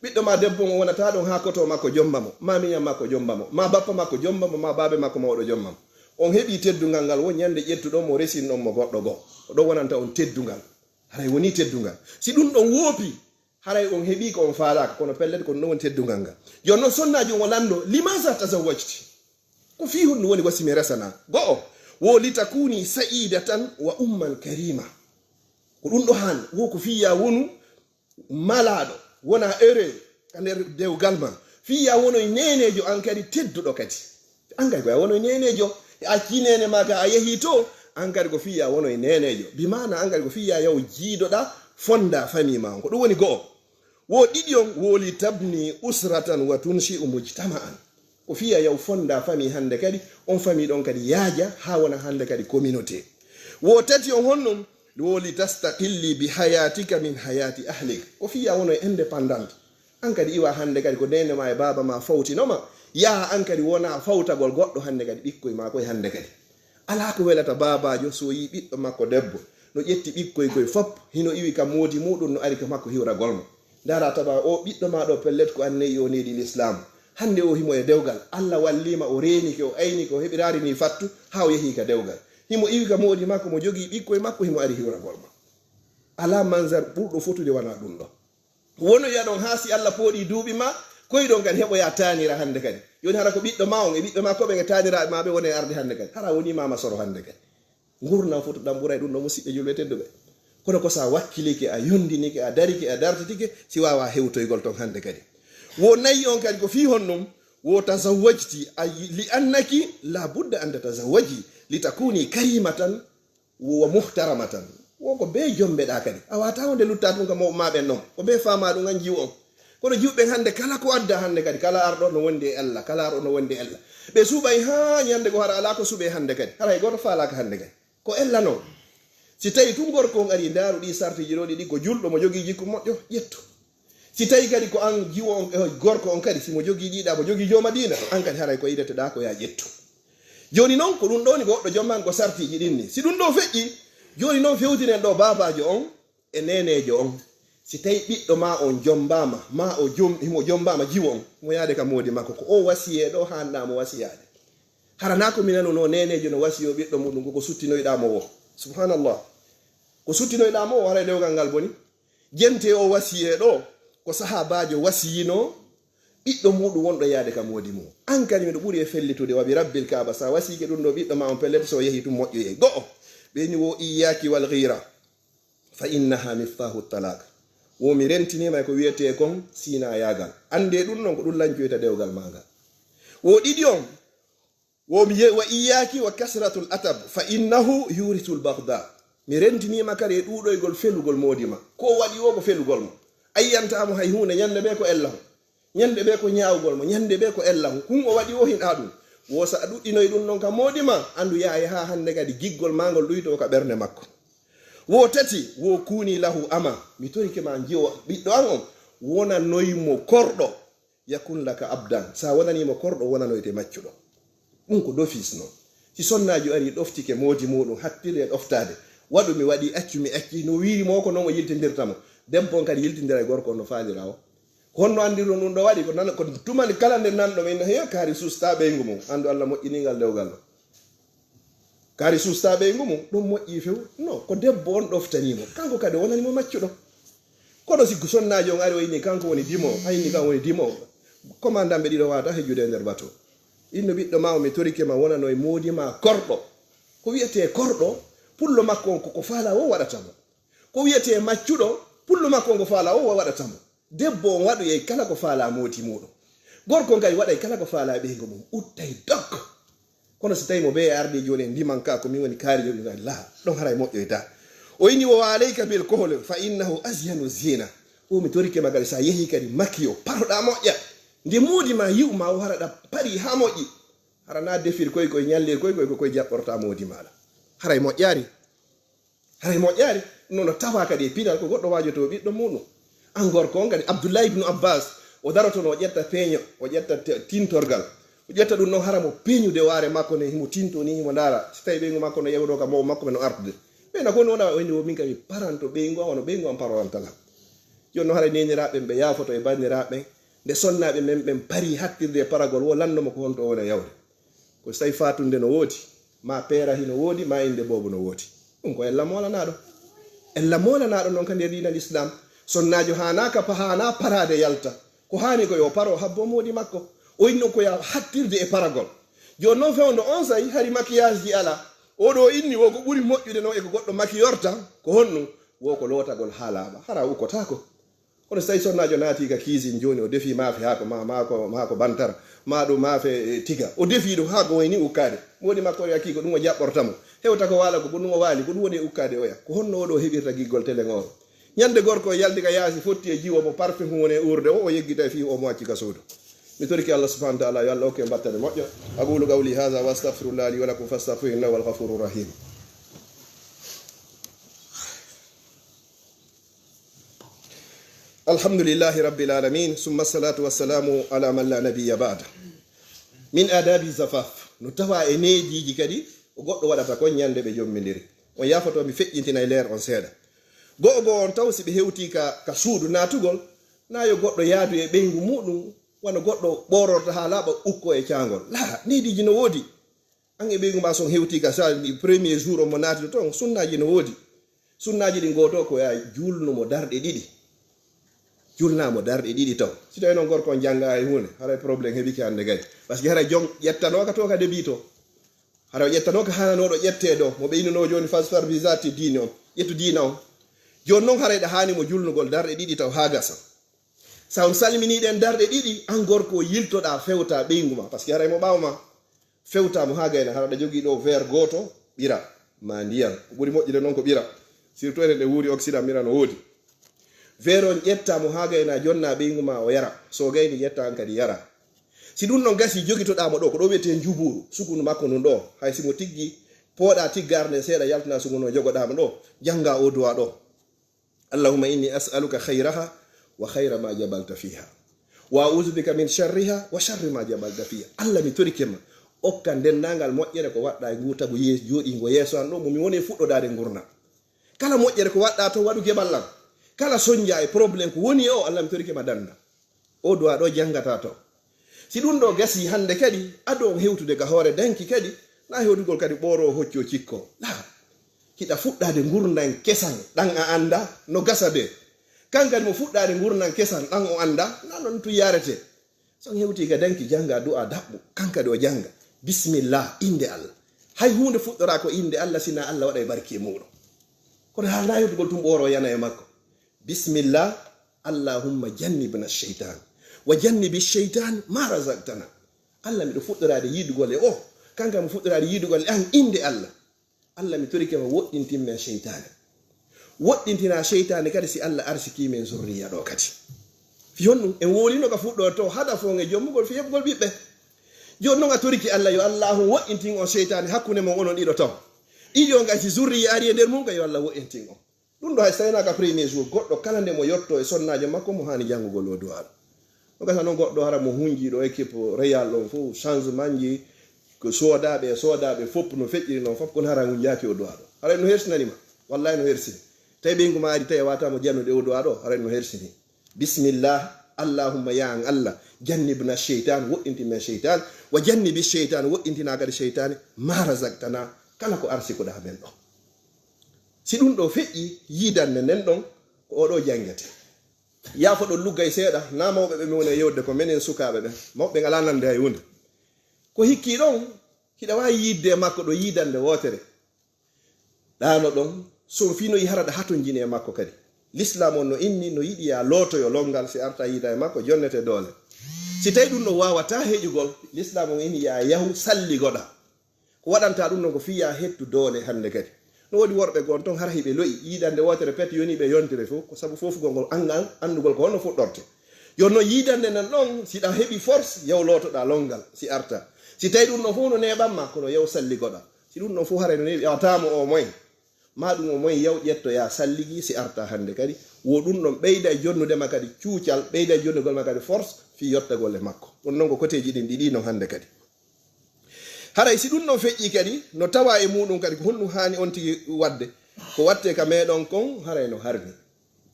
Ɓiɗɗo ma debbo on wonataa ɗon haa koto makko jomba mo, ma miñan makko jomba mo, ma bappa makko jomba mo, ma baabe makko mawɗo jomba mo. On heɓii teddungal ngal wo ñande ƴettuɗon mo, resinɗon mo goɗɗo goo. Ko ɗon wonanta on teddungal. Haray wonii teddungal. Si ɗum ɗon woopi, haray on heɓii ko on faalaaka, kono pellet ko ɗum ɗon woni teddungal ngal. Jooni non sonnaajo on o lanndoo, "Limaza tazawwajti?" Ko fii honɗum woni wasi mi resana? Go'o, wo litakuni sa'idatan wa umman karima. Ko ɗum ɗo haan, wo ko fii yaa wonu malaaɗo, wona heureux ka nder dewgal ma. Fii yaa wonoy neeneejo an kadi tedduɗo kadi. An kadi ko yaa wonoy neeneejo, a accii neene maa ka a yehii to, an kadi ko fii yaa wonoy neeneejo. Bi maana an kadi ko fii yaa yaw jiidoɗaa fonda famille maa on. Ko ɗum woni go'o. Wo ɗiɗi on, wo li tabni usratan wa tunshi'u mujtama'an. Ko fii yaa yaw fonda famille hande kadi, on famille ɗon kadi yaaja haa wona hande kadi communauté. Wo tati on honɗum, wo li tastaqilli bi hayatika min hayati ahlik. Ko fii yaa wono indépendant. An kadi iwa hande kadi ko neene ma e baaba ma fawtino ma. Yaha an kadi wona fawtagol goɗɗo hande kadi ɓikkoy ma koy hande kadi. Alaa ko welata baabaajo so yii ɓiɗɗo makko debbo no ƴetti ɓikkoy koy fop, hino iwi ka moodi muɗum, no ari ka makko hiwragol mo. Ndaara taba o ɓiɗɗo ma ɗo pellet ko an ne'i o needi Lislaam. Hande o himo e dewgal. Allah wallii ma, o reenike, o aynike, o heɓiraari ni fattu, haa o yehi ka dewgal. Himo iwi ka moodi makko, mo jogii ɓikkoy makko, himo ari hiwragol ma. Alaa manzar ɓurɗo fotude wona ɗum ɗo. Wonoya ɗon haa si Allah pooɗi duuɓi ma, koyɗon kadi heɓoya taanira hande kadi. Jooni hara ko ɓiɗɗo ma on e ɓiɓɓe ma ko ɓen e taaniraaɓe ma ɓe woni e arde hande kadi. Hara woni mama soro hande kadi. Ngurndan fotu ɗan ɓuray ɗum ɗo, musiɓɓe julɓe tedduɓe. Kono ko sa wakkilike, a yondinike, a darike, a dartitike, si wawa hewtoygol ton hande kadi. Wo nayi on kadi ko fii honɗum? Wo tazawwajti, ay, li annaki la budda an tatazawwaji, li takuni karimatan wa muhtaramatan. Wo ko be jombeɗa kadi. A wata wonde lutta tun ka mawɓe ma ɓen non. Ko be fama ɗum an jiwo on. Kono jiwɓe hande kala ko adda hande kadi, kala arɗo no wondi e Allah, kala arɗo no wondi e Allah. Ɓe suuɓay haa ñande go hara alaa ko suuɓe hande kadi. Hara hay goto faalaka hande kadi. Ko ella non. Si tawi tun gorko on ari ndaaru ɗi sartiji ɗo ɗiɗi ko julɗo mo jogii jikku moƴƴo, ƴettu. Si tawi kadi ko an jiwo on, eh, gorko on kadi, si mo jogii ɗiɗa, mo jogii jooma diina, an kadi haray ko yiɗeteɗa ko ya ƴettu. Jooni non ko ɗum ɗo woni ko goɗɗo jomman ko sartiji ɗin ni. Si ɗum ɗo feƴƴi, jooni non fewtinen ɗo baabaajo on e neeneejo on. Si tawi ɓiɗɗo ma on jombaama, ma o jom-, himo jombaama jiwo on, mo yaade ka moodi makko, ko o wasiyee ɗo haanɗa mo wasiyaade. Hara na ko mi nanuno neeneejo no wasiyo ɓiɗɗo muɗum ko, ko suttinoyɗa mo wo. Subhanallah. Ko suttinoyɗa mo wo, haray dewgal ngal boni. Jente o wasiyee ɗo, ko sahaabaajo wasiyino, ɓiɗɗo muɗum wonɗo yaade ka moodi mum. An kadi miɗo ɓuri e fellitude, wa bi rabbil kaaba, sa wasiike ɗum ɗo ɓiɗɗo ma on, pellet so yehi tun moƴƴoyay. Go'o, ɓe ni wo iyyaki wal ghira, fa innaha miftahu talaq. Wo mi rentinima e ko wiyete kon sinayaagal. Annde ɗum non ko ɗum lancoyta dewgal ma ngal. Wo ɗiɗi on, wo mi ye-, wa iyyaki wa kasratul atab, fa innahu yurisul baghda. Mi rentinima kadi e ɗuuɗoygol felugol moodi ma. Ko waɗi wo ko felugol mo. Ayyanta mo hay huunde, ñande ɓe ko ella mo. Ñande ɓe ko ñaawgol mo, ñande ɓe ko ella mo. Kun o waɗi wo hin ɗa ɗum. Wo sa a ɗuɗɗinoy ɗum non ka moodi ma, andu yaaya ha hande kadi giggol ma ngol ɗuyto ka ɓernde makko. Wo tati, wo kuni lahu ama. Mi torike ma jiwo ɓiɗɗo an on, wonanoy mo korɗo. Yakun laka abdan. Sa wonani mo korɗo, wonanoyte maccuɗo. Ɗum ko d'office non. Si sonnaajo ari ɗoftike moodi muɗum, hattiri e ɗoftaade. Waɗu mi waɗi, accu mi acci, no wiiri mo ko non o yiltindirta mo. Debbo on kadi yiltindira e gorko on no faalira o. Ko honno anndirɗon ɗum ɗo waɗi? Ko nan-, ko tuma kala nde nanɗo min, he, kaari susta ɓeyngu mum. Anndu Allah moƴƴini ngal dewgal ɗo. Kaari susta ɓeyngu mum, ɗum moƴƴi few. No, ko debbo on ɗoftani mo. Kanko kadi wonani mo maccuɗo. Kono si sonnaajo on ari o inni kanko woni dimo, a inni kanko woni dimo. Commandant ɓe ɗiɗo wata hejjude e nder bato. Inno ɓiɗɗo ma o, mi torike ma wonano e moodi ma korɗo. Ko wiyete korɗo, pullo makko on ko ko faala o waɗata mo. Ko wiyete maccuɗo, pullo makko on ko faala o waɗata mo. Debbo on waɗoyay kala ko faala moodi muɗum. Gorko on kadi waɗay kala ko faala ɓeyngu mum. Uttay dok. Kono si tawi mo bee ardi jooni e ndiman ka ko min woni kaari jooni, la, ɗon haray moƴƴoyta. O inni, "Wa alayka bil kuhli fa innahu azyanu zina." O mi torike ma kadi sa yehi kadi makiyo, paroɗa moƴƴa. Nde moodi ma yi'u ma o hara ɗa pari ha moƴƴi. Hara na defir koy koy ñallir koy koy ko koy jaɓɓorta moodi maɗa. Haray moƴƴaari. Haray moƴƴaari, no, no tawa kadi e pinal ko goɗɗo waajoto ɓiɗɗo muɗum. An gorko on kadi, Abdullahi ibnu Abbas, o daroto no o ƴetta peeño, o ƴetta te-, tintorgal. O ƴetta ɗum noon hara mo peeñude waare makko ne, himo tinto ni, himo ndaara. Si tawi ɓeyngu makko no yewdo ka mawɓe makko ɓe no artude. Ɓe na ko no wona, o inni, "Wo min kam mi paranto ɓeyngu am, wano ɓeyngu am paroranta lan." Jooni no haray neeniraaɓe ɓe yaafoto e banndiraaɓe ɓen. Nde sonnaaɓe men ɓen pari hattirde e paragol, wo lanndo mo ko honto o wona yawde. Ko si tawi faatunde no woodi, ma peera hino woodi, ma innde boobo no woodi. Ɗum ko ella moolanaaɗo. Ella moolanaaɗo noon ka nder diina l'islam. Sonnaajo haanaa ka pa-, haanaa paraade yalta. Ko haani ko yo paro habbo moodi makko. O inni ko ya hattirde e paragol. Jooni noon fewndo on say hari makiyaasji alaa. Oɗo inni wo ko ɓuri moƴƴude noon e ko goɗɗo makiyorta, ko honɗum? Wo ko lootagol haa laaɓa. Hara ukkotaako. Kono so tawi sonnaajo naati ka cuisine jooni, o defi maafe haako ma, ma ko, ma ko bantara, ma ɗum maafe, e, tiga. O defi ɗum haa ko wayni ukkaade. Moodi makko o yakki ko ɗum o jaɓɓorta mo. Hewta ko waala ko, ko ɗum o waali, ko ɗum woni e ukkaade oya. Ko honno oɗo heɓirta giggol tele ngooro? Ñande gorko o yalti ka yaasi, fotti e jiwo mo, parfum woni e uurde o, o yeggita e fii o mo acci ka suudu. Mi torike Allah subhanahu wa ta'ala, yo Allah hokke en battane moƴƴo. أقول قولي هذا وأستغفر الله لي ولكم فاستغفروه إنه هو الغفور الرحيم. Alhamdulillahi rabbil alamin, summa salatu wassalamu ala man la nabiyya ba'da. Min adabi zafaf, no tawa e neediiji kadi ko goɗɗo waɗata kon ñande ɓe jommindiri. On yaafoto mi feƴƴintina e leer on seeɗa. Go'o go'o on taw si ɓe hewti ka, ka suudu naatugol, na yo goɗɗo yaadu e ɓeyngu muɗum, wano goɗɗo ɓoororta haa laaɓa ukko e caangol. Laa, neediiji no woodi. An e ɓeyngu ma son hewti ka sa, premier jour on mo naati to ton, sunnaaji no woodi. Sunnaaji ɗin gooto ko ya julnu mo darɗe ɗiɗi. Julna mo darɗe ɗiɗi taw. Si tawi noon gorko on jannga hay huunde, haray problème heɓike hannde kadi. Parce que haray jom ƴettanooka to ka debi to. Haray o ƴettanooka hananooɗo ƴettee ɗo, mo ɓe innunoo jooni fasfar bi zati diini on. Ƴettu diina on. Jooni noon haray ɗa haani mo julnugol darɗe ɗiɗi taw haa gasa. Sa on salminii ɗen darɗe ɗiɗi, an gorko yiltoɗaa fewta ɓeyngu ma, parce que haray mo ɓaawo ma, fewta mo haa gayna, hara ɗa jogii ɗo verre gooto, ɓira, ma ndiyan. Ko ɓuri moƴƴude noon ko ɓira. Surtout enen ɗe wuuri Occident, ɓira no woodi. Verre on ƴetta mo haa gayna, jonna ɓeyngu ma o yara. So gayni ƴetta an kadi yara. Si ɗum ɗon gasi, jogitoɗaa mo ɗo, ko ɗo wiyetee njubuuru, sukunu makko ndun ɗo. Hay si mo tiggi, pooɗa tiggaare nden seeɗa, yaltina sukunu o, jogoɗaa mo ɗo, jannga o du'a ɗo. Allahumma inni as'aluka khayraha wa khayra ma jabalta fiha. Wa a'udhu bika min sharriha wa sharri ma jabalta fiha. Allah, mi torike ma, okka denndaangal moƴƴere ko waɗɗa e ngu tagu ye-, jooɗiingo yeeso an ɗo, mo mi woni e fuɗɗodaade ngurndan. Kala moƴƴere ko waɗɗa to, waɗu geɓal lan. Kala sonja e problème ko woni e o, Allah, mi torike ma dannda. O du'a ɗo janngata to. Si ɗum ɗo gasii hannde kadi, ado on hewtude ka hoore danki kadi, na hewtugol kadi ɓooro hocco cikko. La, hiɗa fuɗɗaade ngurndan kesan, ɗan a annda no gasa de. Kan kadi mo fuɗɗaade ngurndan kesan, ɗan o annda, na non tun yaretee. On hewti ka danki, jannga du'a daɓɓu, kanka ɗo jannga. Bismillah, innde Allah. Hay huunde fuɗɗoraa ko innde Allah, sina Allah waɗay barki e muuɗum. Kono haanaa yettugol tun ɓooro yana e makko. Bismillah, Allahumma jannibna shaytan. Wa jannibi shaytan ma razaqtana. Allah, miɗo fuɗɗoraade yiɗugol e o. Kanka mo fuɗɗoraade yiɗugol e an, innde Allah. Allah, mi torike ma, woɗɗintin men seytaane. Woɗɗintinaa seytaane kadi si Allah arsikii men zurriya ɗo kadi. Fi honɗum? En wowlino ka fuɗɗoto, hada fof e jommugol fi heɓugol ɓiɓɓe. Jooni noon a toriki Allah, yo Allahu woɗɗintin on seytaane hakkunde mon onon ɗiɗo taw. Ɗiɗi on kay si zurriya ari e nder mum kay, yo Allah woɗɗintin on. Ɗum ɗo hay so tawii ka premier jour, goɗɗo kala nde mo yotto e sonnaajo makko, mo haani janngugol o du'a ɗo. No gasa noon goɗɗo hara mo hunji ɗo équipe Real ɗon fof, changement ji, ko soodaaɓe e soodaaɓe fof no feƴƴiri noon fof, kono hara ngun jaaki o du'a ɗo. Haray no hersinani ma. Wallahi no hersini. Tawi ɓeyngu ma ari tawi a wata mo jannude o du'a ɗo, haray no hersini. Bismillah, Allahumma ya an Allah, jannibna sheytan, woɗɗintin men sheytan, wa jannibi sheytan, woɗɗintinaa kadi sheytaani, ma razaqtana, kala ko arsikuɗaa men ɗo. Si ɗum ɗo feƴƴi, yiidande nden ɗon, ko oɗo janngete. Yaafoɗon luggay seeɗa, na mawɓe ɓe mi woni e yewde ko menen sukaaɓe ɓen. Mawɓe ngalaa nande hay huunde. Ko hikki ɗon, hiɗa waawi yiidde e makko ɗo yiidande wootere. Ɗaano ɗon, so on finoyi hara ɗa hatonjini e makko kadi. Lislaam on no inni, no yiɗi ya lootoyo longal, si arta yiida e makko, jonnete doole. Si tawi ɗum ɗo waawataa heƴugol, Lislaam on inni ya yahu salligoɗa. Ko waɗanta ɗum ɗon ko fii ya hettu doole hannde kadi. No woodi worɓe goo ton hara hiɓe lo'i, yiidande wootere pet yoni ɓe yontire fof, ko sabu foofugol ngol anngal, anndugol ko honno fuɗɗorte. Yo no yiidande nden ɗon, si ɗa heɓi force, yaw lootoɗa longal, si arta. Si tawi ɗum ɗon fof no neeɓan ma, kono yaw salligoɗa. Si ɗum ɗon fof haray no neeɓi, a wataamo o moyen. Ma ɗum o moyen yaw ƴetto ya salligi si arta hannde kadi. Wo ɗum ɗon ɓeyda e jonnude ma kadi cuucal, ɓeyda e jonnugol ma kadi force, fii yottagol e makko. Ɗum ɗon ko koteeji ɗin ɗiɗi non hannde kadi. Haray si ɗum ɗon feƴƴi kadi, no tawa e muuɗum kadi, ko honɗum haani on tigi waɗde? Ko waɗte ka meɗon kon, haray no harmi.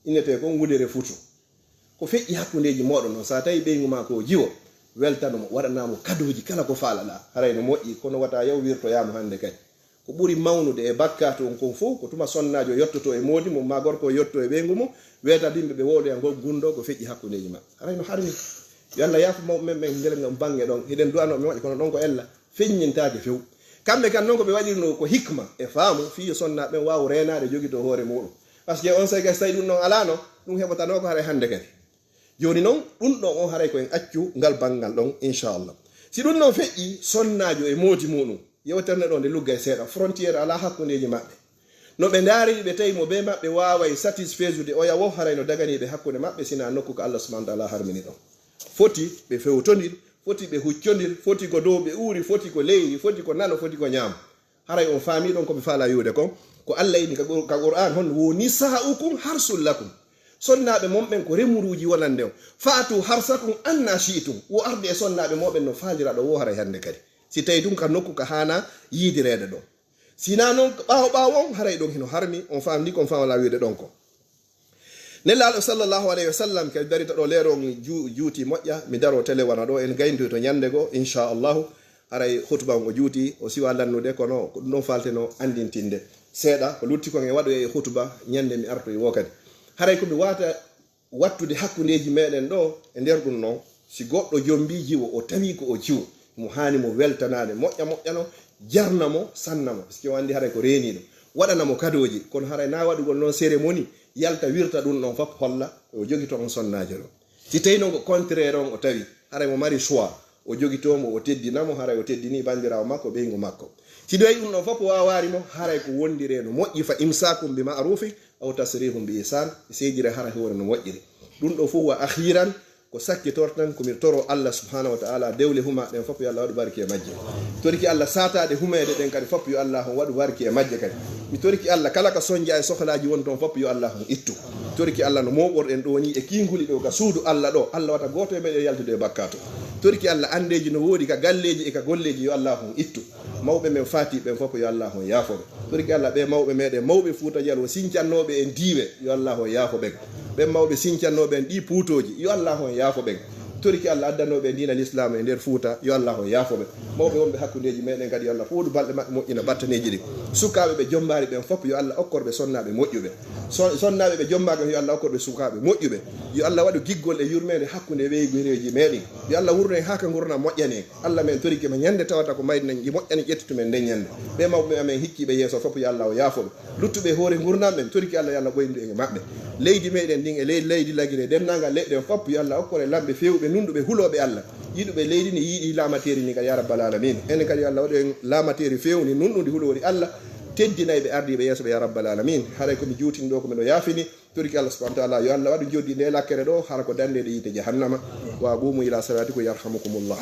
Innetee kon wulere futu. Ko feƴƴi hakkundeeji mooɗon non, so a tawi ɓeyngu maa ko o jiwo, weltano mo, waɗanaa mo kadooji kala ko faalaɗaa. Haray no moƴƴi, kono wata yaw wirtoyaa mo hannde kadi. Ko ɓuri mawnude e bakkaatu on kon fof, ko tuma sonnaajo yottoto e moodi mum, maa gorko o yotto e ɓeyngu mum, weeta yimɓe ɓe wowloya ngol gunndoo ko feƴƴi hakkundeeji maɓɓe. Haray no harmi. Yo Allah yaafo mawɓe men, men ngel ngam bannge ɗon. Hiɗen du'anoo ɓe moƴƴi, kono ɗon ko ella feññintaake few. Kamɓe kan noon ko ɓe waɗirnoo ko hikma e faamu, fii yo sonnaaɓe ɓen waawu reenaade, jogitoo hoore muuɗum. Parce que on saa'i kay, so tawi ɗum ɗon alaano, ɗum heɓotanoo ko haray hannde kadi. Jooni noon, ɗum ɗon on haray ko en accu ngal banngal ɗon, inchallah. Si ɗum ɗon feƴƴi, sonnaajo e moodi muuɗum, yewtere ɗo nde luggay seeɗa, frontière alaa hakkundeeji maɓɓe. No ɓe ndaariri ɓe tawi mo bee maɓɓe waaway satisfaisude oya wo, haray no daganii ɓe hakkunde maɓɓe, sinaa nokku ko Allah subhanahu wa ta'ala harmini ɗon. Foti ɓe fewtondir, foti ɓe huccondir, foti ko dow ɓe uuri, foti ko leydi, foti ko nano, foti ko ñaamo. Haray on faamii ɗon ko mi faalaa wi'ude kon. Ko Allah inni ka Qur-, ka Qur'aan hon, "Wo nisa'ukum harsul lakum." Sonnaaɓe mon ɓen ko remuruuji wonande on. "Fa'tu harsakum anna shi'tum." Wo arde e sonnaaɓe mon ɓen no faaliraɗo wo haray hannde kadi. Si tawi ɗum ka nokku ka haana yiidireede ɗon. Sinaa noon, ɓaawo ɓaawo on, haray ɗon hino harmi, on faamdi kon faalaa wi'ude ɗon ko. Nelaaɗo sallallahu alayhi wa sallam kadi darita ɗo leero on ju-, juuti moƴƴa, mi daroo tele wano ɗo, en gayntoy to ñannde goo, inchallahu. Haray hutuba on o juuti, o siwa lannude, kono ko ɗum ɗon faalteno anndintinde. Seeɗa, ko lutti kon e waɗoye e hutuba, ñannde mi artoy wo kadi. Haray ko mi waata wattude hakkundeeji meɗen ɗo, e nder ɗum noon, si goɗɗo jombii jiwo, o tawi ko o jiwo, mo haani mo weltanaade, moƴƴa moƴƴa no, jarna mo, sanna mo, parce que o anndi haray ko reeniiɗo, waɗana mo kadooji, kono haray na waɗugol noon cérémonie, yalta wirta ɗum ɗon fof holla, o jogito on sonnaajo ɗo. Si tawi noon ko contraire on o tawi, haray mo mari choix, o jogitoo mo, o teddina mo, haray o teddini banndiraawo makko, ɓeyngu makko. Si ɗoyi ɗum ɗon fof waawaari mo, haray ko wondire no moƴƴi, fa imsaakum bi ma'rufin aw tasrihum bi ihsan, seedire haray hoore no moƴƴiri. Ɗum ɗo fof wa akhiran, ko sakkitorten, ko mi toro Allah subhanahu wa ta'ala, dewle huma ɗen fof yo Allah waɗu barke e majje. Toriki Allah saataade humeede ɗen kadi fof yo Allah on waɗu barke e majje kadi. Mi toriki Allah kala ka sonja e sohlaaji won toon fof yo Allah on ittu. Toriki Allah no mooɓorɗen ɗo ni e kiinguli ɗo ka suudu Allah ɗo, Allah wata gooto e meɗen yaltude e bakkaatu. Toriki Allah anndeeji no woodi ka galleeji e ka golleeji yo Allah on ittu. Mawɓe men faati ɓen fof yo Allah on yaafo ɓe. Toriki Allah ɓe mawɓe meɗen, mawɓe Fuuta Jaloo, sincannooɓe en diiwe, yo Allah on yaafo ɓen. Ɓen mawɓe sincannooɓe en ɗi puutooji, yo Allah on yaafo ɓen. Toriki Allah addanooɓe diina Lislaam e nder Fuuta, yo Allah o yaafo ɓe. Mawɓe wonɓe hakkundeeji meɗen kadi, yo Allah fooɗu balɗe maɓɓe, moƴƴina battaneeji ɗi. Sukaaɓe ɓe jommbaari ɓen fof, yo Allah okkor ɓe sonnaaɓe moƴƴuɓe. So-, sonnaaɓe ɓe jommbaaka, yo Allah okkor ɓe sukaaɓe moƴƴuɓe. Yo Allah waɗu giggol e yurmeende hakkunde weygureeji meɗen. Yo Allah wurno en haa ka ngurndan moƴƴani en. Allah, men torike ma ñande tawata ko mayri nan moƴƴani ƴettutu men nden ñande. Ɓe mawɓe amen hikkiiɓe yeeso fof, yo Allah o yaafo ɓe. Luttuɓe e hoore ngurndan men, toriki Allah, yo Allah ɓoyndu en e maɓɓe. Leydi meɗen ndin e ley-, leydi Lagine, denndaangal leyɗe ɗen fof, yo Allah okkor en lamɓe feewɓe, nunɗuɓe, hulooɓe Allah. Yiɗuɓe leydi ni, yiɗi laamateeri ni kadi, ya rabbal alamin. Enen kadi, yo Allah waɗu en laamateeri feewndi, nunɗundi, huloori Allah. Teddinayɓe ardiiɓe yeeso ɓe, ya rabbal alamin. Haray ko mi juutini ɗo, ko miɗo yaafini. Toriki Allah subhanahu wa ta'ala, yo Allah waɗu joddi nde lakkere ɗo, hara ko dandeede yiite jahannama. Wa qumu ila salatikum yarhamukumullah.